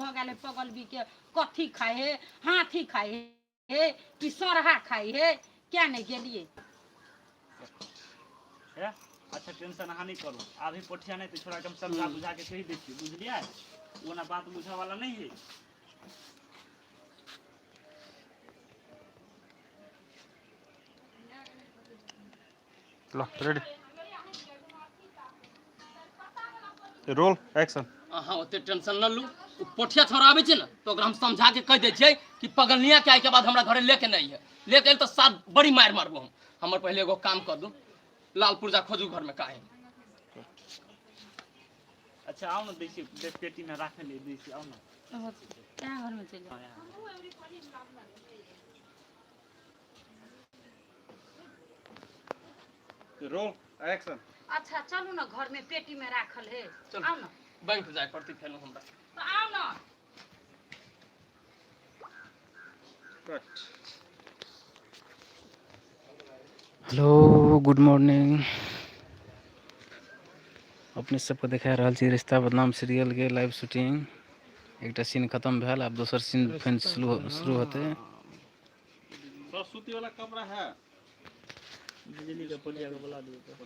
भऽ गेल है पगल बी के कथी खाइ हे हाथी खाइ हे कि सरहा खाइ हे क्या नहि गेलियै है अच्छा टेंशन अहाँ नहि करू अभी पोठिया नहि तऽ छोड़ा के हम समझा बुझा के कहि दै छियै बुझलियै ओना बात बुझऽ वाला नहि है ल रेडी रोल एक्शन। अहाँ ओते टेंशन न लू, ओ पोठिया छोड़ा आबै छै ने तऽ ओकरा हम समझा के कहि दै छियै कि पगलनिया के आइ के बाद हमरा घरे लेके नहि है, लेके एल तऽ साथ बड़ी मारि मारबो हम। हमर पहिले एगो काम कर दू, लाल पुर्जा खोजू घर में काहे। अच्छा आउ ने, दै छी पेटी में राखल दै छी, आउ ने। क्या घर में चलि जाउ। Roll action. अच्छा चलू ने, घर में पेटी में राखल है। चलू। आउ ने। बैंक जाय पड़तै फेनो हमरा। तऽ आउ ने। कट। हेलो गुड मॉर्निंग, अपने सबके देखा रहल छी रिश्ता बदनाम सीरियल के लाइव शूटिंग। एकटा सीन खत्म भेल, आब दोसर सीन फेर शुरू शुरू होतै। सर सूती वाला कपड़ा है। बिजली के पोठिया के बोला दियौ तऽ।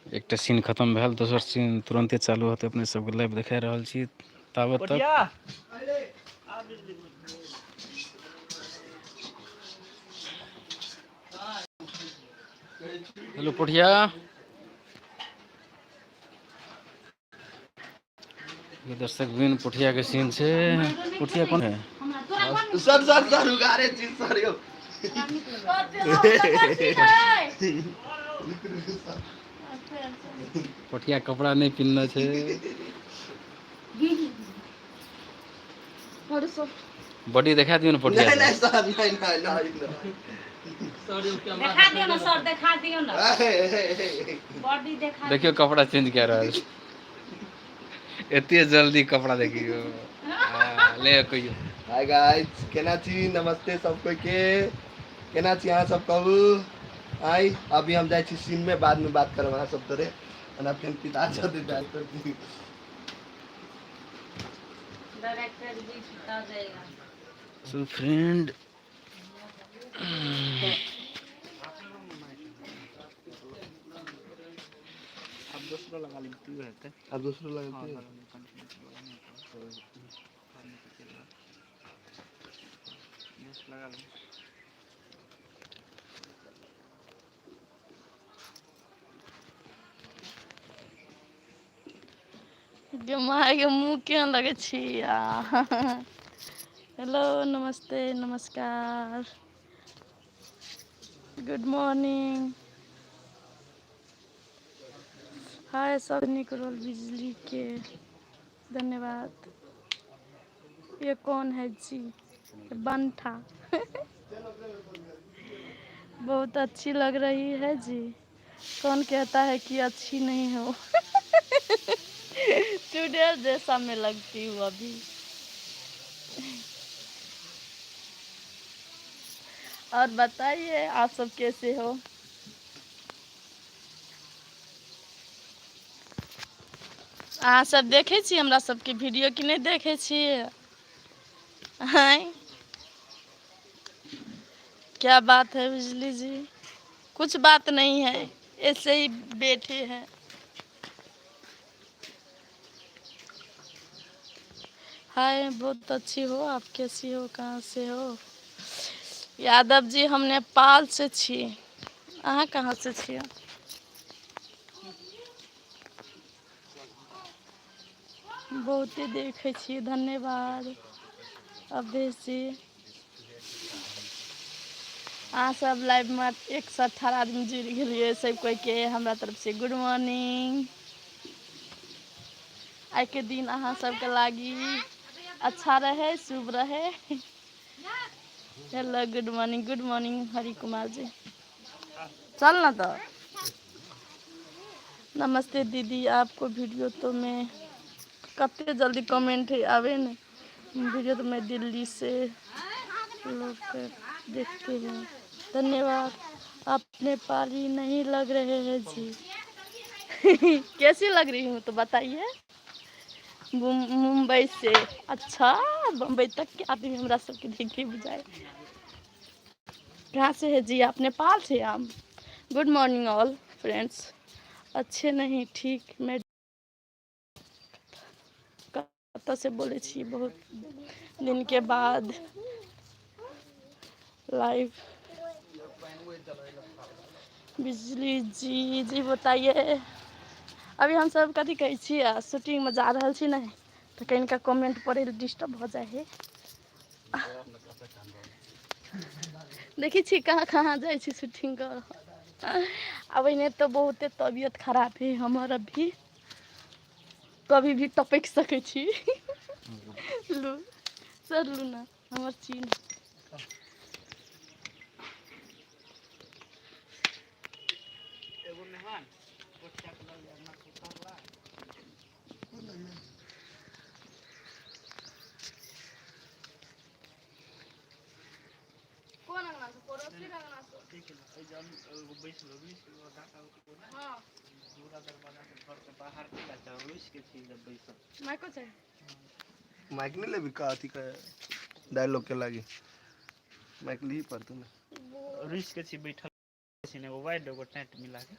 एकटा सीन खत्म भेल, दोसर सीन तुरंते चालू होतै। अपने सबके लाइव देखा रहल छी ताबत तक। पोठिया आ बिजली। हेलो पोठिया, ये दर्शक बिन पोठिया के सीन छै। पोठिया कोन है? हमरा तोरा कोन सर सर सर उगारे छी सर यौ। पोठिया कपड़ा नहीं पिन्हने छै। बॉडी देखा दियौ ने पोठिया नहीं के। नहीं सर, नहीं नहीं नहीं नहीं। सर यौ कैमरा देखा दियौ ने सर, देखा दियौ ने। हे, हे, हे। बॉडी देखा। देखियौ कपड़ा चेंज कए रहल छै एते जल्दी, कपड़ा देखियौ। हाँ, ले कहियौ। हाय गाइस, केना छी? नमस्ते सब कोई के, केना छी अहाँ सब कहू। आई अभी हम जाइ छी सीन में, बाद में बात करब अहाँ सब तोरे। ओना फेर पिता जदि डायरेक्टर जी। डायरेक्टर जी पिता जाएगा। सो फ्रेंड आब दोसरो लगा ली तू हेतै। अब दोसरो लगते। लगा ली। गे माय गे, मुँह केहन लगै छी। आ हेलो, नमस्ते, नमस्कार, गुड मॉर्निंग। हाय सब, नीक रोल बिजली के, धन्यवाद। ये कौन है जी? बंठा बहुत अच्छी लग रही है जी। कौन कहता है कि अच्छी नहीं हो? चुड़ैल जैसा मैं लगती हूँ अभी। और बताइए आप सब कैसे हो? अहाँ सब देखै छी हमरा सबके वीडियो कि नहि देखै छी? आँय, क्या बात है बिजली जी? कुछ बात नहीं है, ऐसे ही बैठे हैं। हाय, बहुत अच्छी हो आप, कैसी हो, कहाँ से हो? यादव जी, हम नेपाल से छी, अहाँ कहाँ से छियै? बहुते देखै छी, धन्यवाद अवधेश जी। अहाँ सब लाइवमे 118 आदमी जुड़ि गेलियै, सब कोइके हमरा तरफ से गुड मॉर्निंग। आइके दिन अहाँ सबके लागी अच्छा रहे, शुभ रहे। Hello, good morning, good morning Hari Kumar ji. चल न तऽ। नमस्ते दीदी, आपको वीडियो तो मैं कते जल्दी कमेंट है आवे ने। वीडियो तो मैं दिल्ली से लोग के देखते हैं। धन्यवाद। आप नेपाली नहीं लग रहे हैं जी। कैसी लग रही हूँ तो बताइए। मुंबई से। अच्छा, बम्बई तक के आदमी हमरा सबके देखे बुझाए। कहाँ से है जी आप? नेपाल से हम। Good morning all friends. अच्छे नहीं ठीक। मैं कतऽ से बोलै छी? बहुत दिन के बाद लाइव। बिजली जी, जी बताइए। अभी हम सब कथी कहै छी, शूटिंगमे जा रहल छी ने, तऽ कनिका कमेंट पढ़ै लए डिस्टर्ब भऽ जाइ है। देखै छी कहाँ कहाँ जाइ छी शूटिंग कर। आब एने तऽ बहुते तबियत खराब है हमर, अभी कभी भी टपकि सकै छी। लू सर, लू ना हमर चीन। एगो मेहमान पोठिया के लऽ जाय अंगना से उतारला। कोन अंगना से? पड़ोसी अंगना से? देख लो, एहि जन एगो बैसल रुसि के डाका हाँ। पूरा दरवाजा के घर के बाहर के अच्छा रुसि के छी जब बैसल। माइको छै। माइक नहीं लेबी का? अथी का डायलॉग के लागी माइक ली पड़तौ ने। रुसि के छी बैठल छी ने, एगो वाइड एगो टेंट मिला के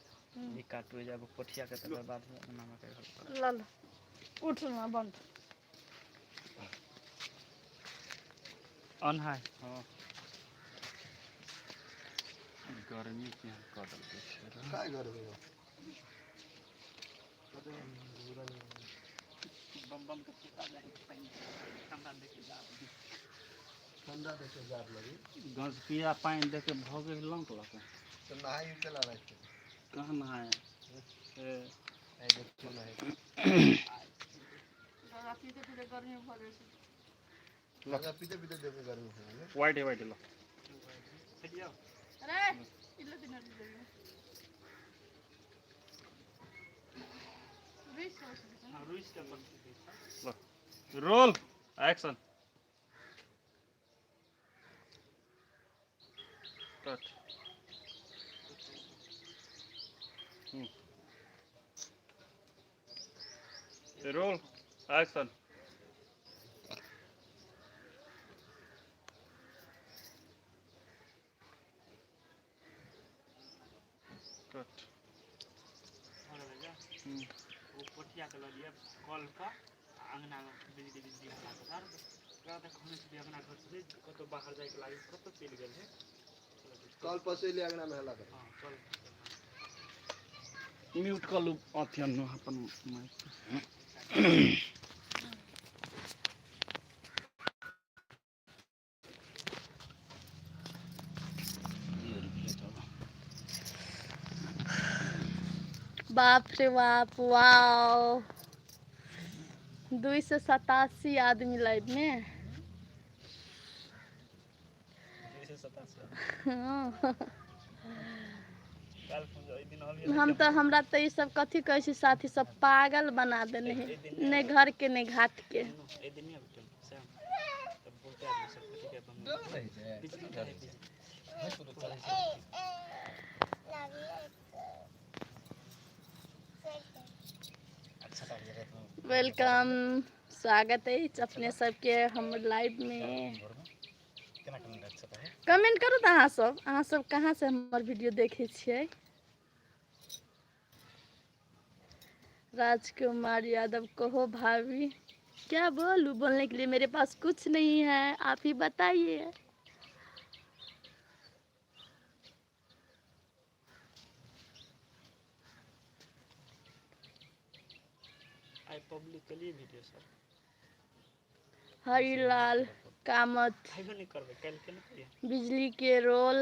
ई काटू जाब पोठिया के, तकर बाद अंगना के घर पर। ल ल, उठ ना, बंद। ऑन है। हाँ, गर्मी के यहाँ कऽ देलकै छै। काय करबै? बम बम के फूका जाइ पानि ठंडा देखे जा। ठंडा देखे जाड़ लगी। गंजपिया पानि देके भऽ गेल लौंक लऽ के। तो नहाई चला रहे। कहाँ नहाय ए? आई देखो नहाई। पीते पीते गर्मी भऽ जाइ छै। लगा पीते पीते देखो गर्मी हो गेलै। वाइट है, वाइट लो। हटि जाओ। अरे इल्लो दिन हाँ, रुसि के अपन बैसल। Roll action cut. Roll action. Cut. भऽ गेलै जा। ओ पोठिया के लऽ लिअ कल पर आ अंगना मे बिजली बिजली हल्ला के उतार दे। ओकरा तऽ कहने छलियै अंगना घर से कतौ बाहर जाइके लागी कतौ चलि गेल है। कल पसैले अंगना में हल्ला कर। हाँ, चल। म्यूट कऽ लू अथी अनु अपन माइक। बाप रे बाप, वाओ, 287 आदमी लाइव में। 287। हाँ। काल्हि फोन एहि दिन हम हम तऽ हमरा तऽ ई सब कथी कहै छै, साथी सब पागल बना देने है, नहि घर के नहि घाट के। एहि दिन नहि अबै सएह तऽ बहुते आदमी सब कथी के बिजली रहै बिजली। Welcome, स्वागत अछि अपने सबके हमर लाइव में। कमेंट करू तऽ अहाँ सब कहाँ से हमर वीडियो देखै छियै? राजकुमार यादव, कहो भाभी। क्या बोलूँ? बोलने के लिए मेरे पास कुछ नहीं है, आप ही बताइए। आइ पब्लिक केलिए वीडियो सर। हरिलाल कामत। आइयो नहि करबै, काल्हि केने करियै। बिजली के रोल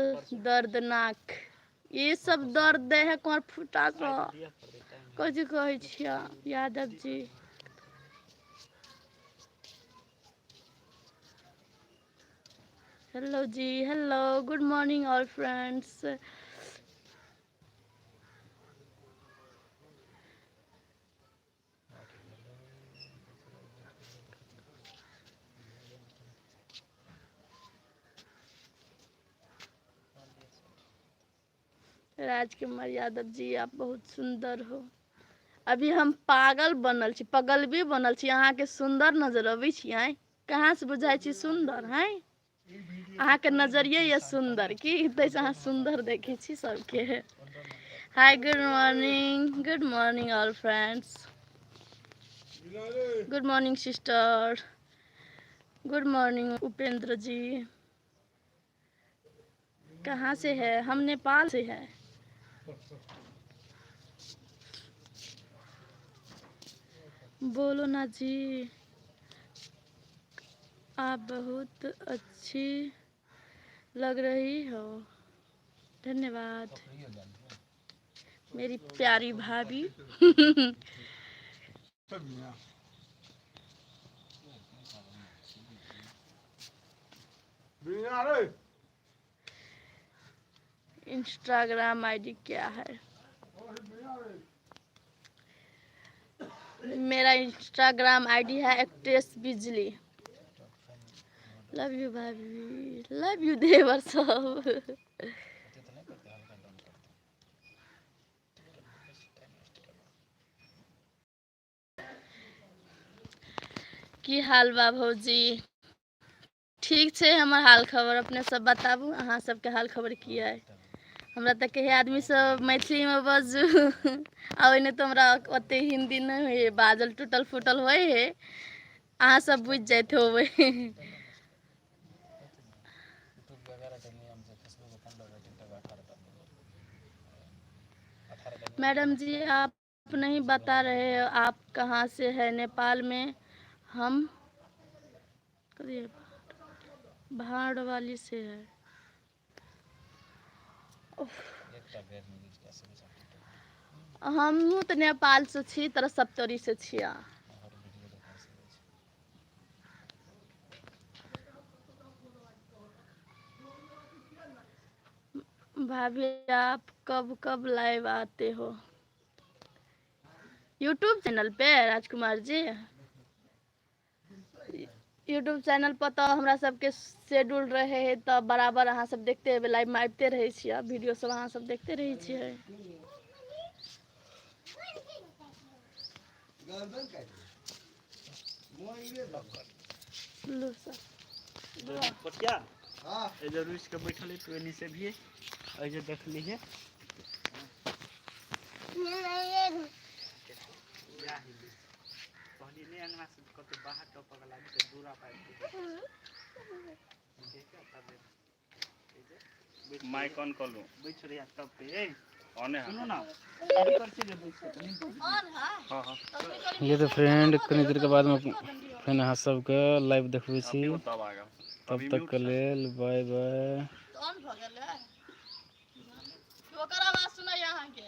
दर्दनाक, ये सब दर्द दे है कौन फूटा आइ सा। तऽ दिअ पड़तै टाइम। कथी कहै छियै यादव जी? हेलो जी, hello, good morning all friends. Rajkumar Yadav ji, आप बहुत सुंदर हो। अभी हम पागल बनल छी, पगलबी बनल छी, अहाँके सुंदर नजर अबै छी। आँय, कहाँ से बुझाइ छी सुंदर? हैं, अहाँके नजरिए यऽ सुंदर की, ताहिसँ अहाँ सुंदर देखै छी सबके। Hi, good morning, good morning all friends, good morning sister, good morning Upendra ji. कहाँ से है? हम नेपाल से है। बोलो ना जी, आप बहुत अच्छी लग रही हो। धन्यवाद मेरी प्यारी भाभी। इंस्टाग्राम आईडी क्या है? मेरा इंस्टाग्राम आईडी है एक्ट्रेस बिजली। लव you भाभी, लव you देवर सब। की हाल बा भौजी? ठीक छै हमर हाल खबर, अपने सब बताबू, अहाँ सबके हाल खबर की है? हमरा तऽ कहे आदमी सब मैथिलीमे बाजू, आ ओहिने तऽ हमरा ओते हिंदी नहि होइए बाजल, टूटल फूटल होइ है, अहाँ सब बुझि जाइत होबै। मैडम जी, आप नहीं बता रहे हो, आप कहाँ से है? नेपाल में, हम भाड़ वाली से है। हमहूँ तऽ नेपालसँ छी, तर सप्तरीसँ छियै। भाभी, आप कब कब लाइव आते हो यूट्यूब चैनल पे? राजकुमार जी, यूट्यूब चैनल पर तऽ हमरा सबके शेड्यूल रहे है, तऽ बराबर अहाँ सब देखते हेबै, लाइवमे आबिते रहै छियै, वीडियो सब अहाँ सब देखते रहै छियै। लू सर। पोठिया। हाँ। ए जे रुसि के बैठल है तू एनी से भी एहि जे देखली है। कहली नहि अंगना से कतौ बाहर टपक लागी तऽ दूरा पाबि के देख के तब एहि जे बैठ। माइक ऑन कऽ लू। बैठ रहिया तब पे ए। ऑने है। सुनू ना, की कर छियै जे बैठ के तनी। हाँ हाँ। ये तऽ फ्रेंड, कनी देरके बादमे फेर अहाँ सबके लाइव देखबै छी। अभी तब आ गेल। तब अभी तक म्यूट के छै। लेल बाय बाय। ऑन भऽ गेलै? ओकर आवाज सुनैया अहाँके?